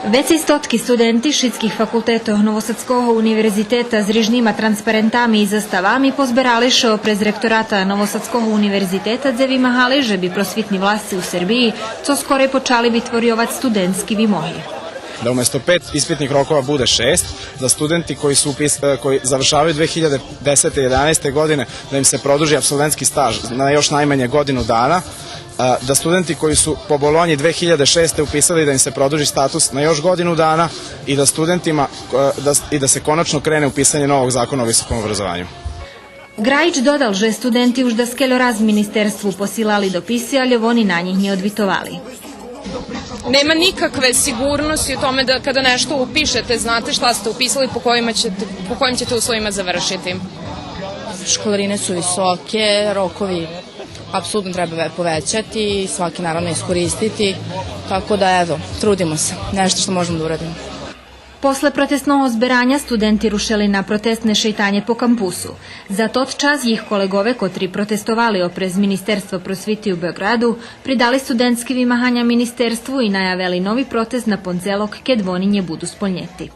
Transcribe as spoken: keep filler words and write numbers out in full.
Вецей стотки студенти шицких факултетох Новосадского универзитета з рижнима транспарентами и заставами позберали ше опрез ректората Новосадского универзитета, дзе вимагали же би просвитни власци у Сербиї цо скорей почали витворйовац студентски вимоги. Da umesto pet ispitnih rokova bude šest, da studenti koji su upis-, e, koji završavaju dve hiljade desete i jedanaeste godine, da im se produži apsolventski staž na još najmanje godinu dana, a, da studenti koji su po Bolonji dve hiljade šeste upisali, da im se produži status na još godinu dana i da studentima, e, da s-, i da se konačno krene u pisanje novog zakona o visokom obrazovanju. Граїч додал же студенти уж даскельо раз министерству посилали дописи, алє вони на нїх нє одвитовали. Nema nikakve sigurnosti u tome da kada nešto upišete, znate šta ste upisali, po kojima ćete, po kojim ćete uslovima završiti. Školarine su visoke, rokovi apsolutno treba ve-, povećati, svaki naravno iskoristiti, tako da evo, trudimo se, nešto što možemo da uradimo. После протесного збераня студенти рушели на протесне шейтанє по кампусу. За тот час їх колеґове, котри протестовали опрез Министерство просвити у Беоґраду, придали студентски вимаганя министерству и наявели нови протест на пондзелок, кед вони нє буду сполнєти.